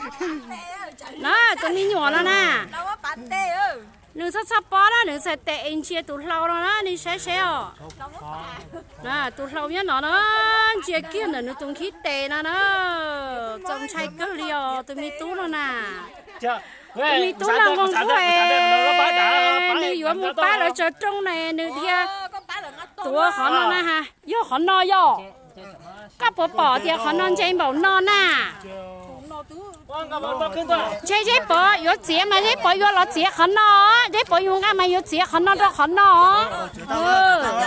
Na, tus me nyuam no na, nws txhob txhob pob na, nws txhais tes es ntsia tus hlau no na, nej saib seb os. Tus hlau nyob no na, ntsia kiag ntawm nws tus nkhib tes no na, txaus ntshai kawg li os tus me tub no na. Tus me tub laus nqus nqub, nws yuav mus pab lawv tsaws rooj ne, nws thiaj tuav qhov no na ha. Yog qhov no yog, koj puas pom tias qhov no ntse npaum no na? Ntshe Zeb Pov yuav txiav mas Zeb Pov yuav los txiav qhov no, Zeb Pov yuav nqa mas yuav txiav qhov no rau qhov no.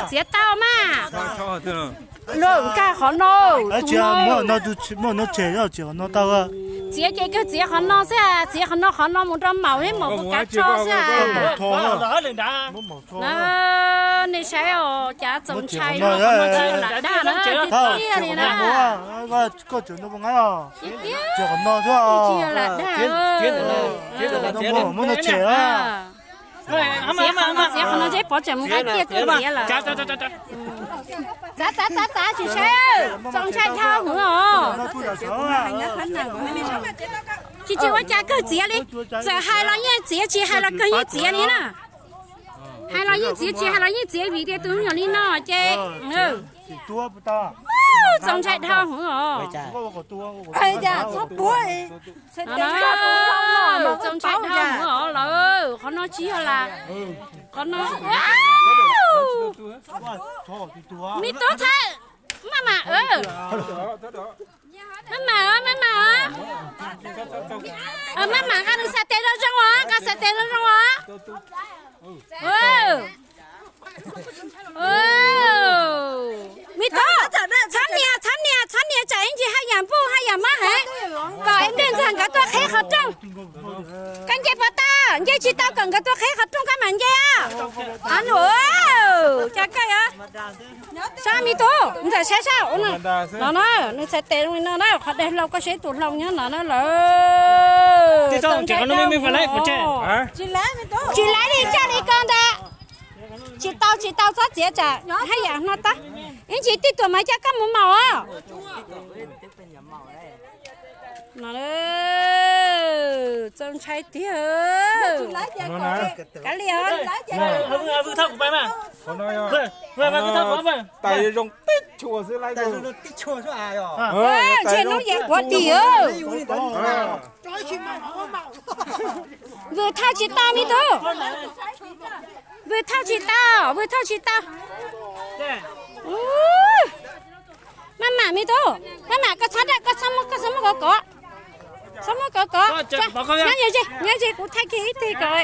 Txiav tau mas. Nkag qhov no, tus no. Txiav ces kawg txiav qhov no xwb, txiav qhov no, qhov no mus rau maum, maum puas kav tso xwb. Nej saib os, cas txaus ntshai no, qhov no tsis yog lam dag na, tiag tiag li na. Tsis yog lam dag. Txiav qhov no, txiav qhov no, Zeb Pov tseem mus nqa ciaj tuaj txiav lawm. Txav txav txav txav, tsis saib, txaus ntshai dhau hwv os. Tsis tsis ua cas kawg txiav li, txawm hais los yeej txiav, tsis hais los kawg yeej txiav li na. Hais los yeej txiav, tsis hais los yeej txiav vim tias tus me nyuam li no ces txaus ntshai dhau hwv os. Txaus ntshai dhau hwv os lawm, qhov no tsis yog lam, qhov no. Me tub txhawm, maj mam, maj mam, maj mam nqa nws xav tes zoo zoo os, nqa xav tes zoo zoo os. Me tub, txhob nias, txhob nias, txhob nias tsam ib ntsis haj yam npuj haj yam mob heev, kom es ntej ntxag nkawd tuaj qhib qhov rooj. Koj nce puas tau? Nce tsis tau, kom nkawd tuaj qhib qhov rooj koj mam nce. Cas koj yuav, saib me tub, ntxawm saib saib no na, nws txhais tes zoo li no na, qhov dej hlau koj saib tus hlau nyob no na lawm. Tsis laiv li, coj li ko ntag. Tsis tau, tsis tau, txhob txiav tsam haj yam no tab. Ib ntsis tij tuam mas coj koj mus maum os. Txaus ntshai tiag. Kav liam. Ntshe hnub yeej quav dim. Vwm thauj tsis tau me tub. Vwm thauj tsis tau, vwm thauj tsis tau. Maj mam me tub, maj mam koj txhob daj, koj txhob muab, koj txhob muab kov kov. Txhob muab kov kov. Nyob ze, nyob ze kuv thaij kiag ib teg kom.